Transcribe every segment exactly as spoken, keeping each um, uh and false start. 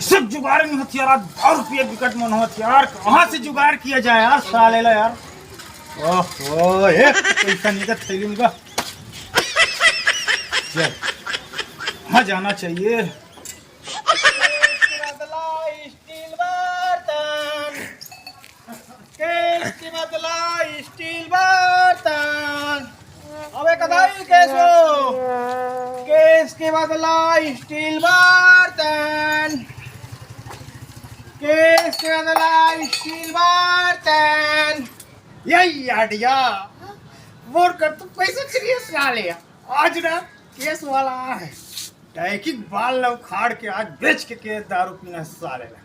सब जुगाड़ नहीं होती यार, आज दस रुपये विकट मन होती यार, कहाँ से जुगाड़ किया जाए यार साले ला यार। ओहो, एक पैसा नहीं का थैली में का। चल, वहाँ जाना चाहिए। स्टील बर्तन, केस के बदला स्टील बर्तन। अबे कदाई केस हो, केस के बदला स्टील बर्तन, केस के बदला स्टील बर्तन। यही आइडिया। मोर कर तो पैसा चाहिए साले। आज ना केस वाला है, डायकिक बाल ला उखाड़ के आज बेच के, के दारू पीना साले ला।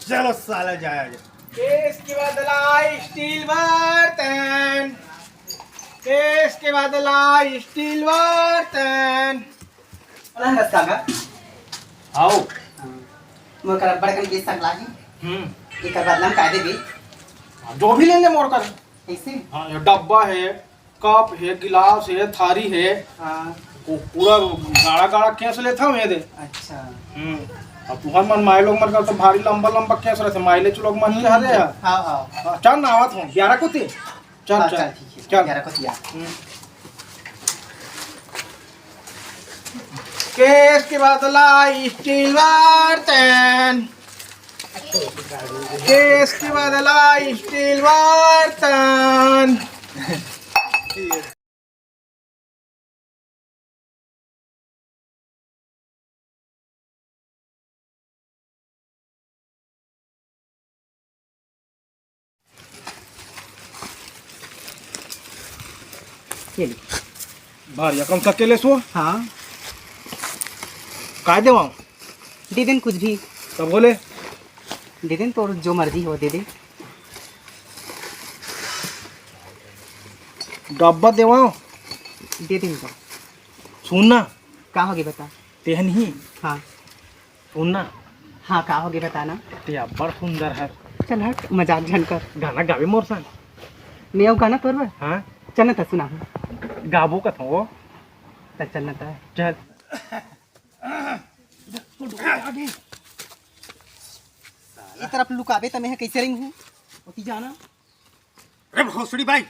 चलो साला जाया जाए। केस के बदला स्टील बर्तन, केस के बदला स्टील बर्तन। अरे रस्ता का आओ। मोर कर बड़कन के संग लागी। हम्म। एकर बदला में का देबे? जो भी ले ले मोर कर। कैसे? हाँ, ये डब्बा है, कप है, गिलास है, थारी है। हाँ। वो पूरा गाड़ा गाड़ा केस लेत हव ये दे। अच्छा। हम्म। अब तुहर मन माई लोग मन का तो भारी लंबा लंबा केस रहते, माई ले लोग मन के हरे है। हाँ, हाँ। हाँ, चल ना आवत हूँ, ग्यारह को ते। चल, हाँ, चल। चल, ठीक है। चल। ग्यारह को तिया। हम्म। केस के बदला स्टील बर्तन, केस के बदला स्टील बर्तन। ये ले। भारी रकम सकेले सो। हाँ। काय देवाऊं? दे देन कुछ भी। तब बोले? दे देन, तोर जो मर्जी हो, दे दे। डब्बा देवाऊं? दे देन तो। सुन ना। का होगे बता। तेहन ही। हाँ। सुन ना। हाँ, का होगे बता ना। ते अब्बड़ सुंदर है। चल हट, मजाक झन कर। गाना गावे मोर संग। नया गाना तोर बर? हाँ। चल ना त सुना। गाबो कथो। त चल ना त। चल। ये तरफ लुकाबे त मैं कैसे रही हूँ? ओती जाना। अरे भोसड़ी भाई,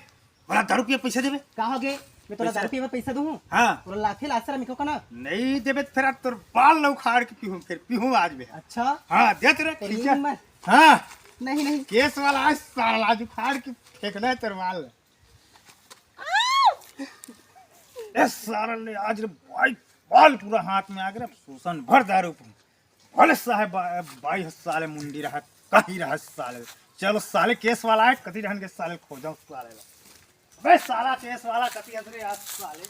बड़ा दारू पिए पैसा देबे। का होगे? मैं तोला पैसा? दारू पीए बर पैसा दूँ? हाँ। तोला लाथे लासरा में को ना? नहीं देबे त फिर आज तोर बाल ला उखाड़ के पीहूँ, फिर पीहूँ आज मैं। अच्छा। हाँ, दे तेरा तेरी खींचा। हिम्मत। हाँ। नहीं, नहीं। केस वाला आज साला आज उखाड़ के फेंकना है तोर बाल। ए सारा ले आज रे भाई, बाल पूरा हाथ में आ गया, शोषण भर दारू पी। भले साहेब बा-, बाई ह साले मुंडी रहत, कहीं रहत साले। चलो साले केस वाला है, कति ढंग के साले खोजो साले ला। अबे साला केस वाला कति हंस रे आज साले।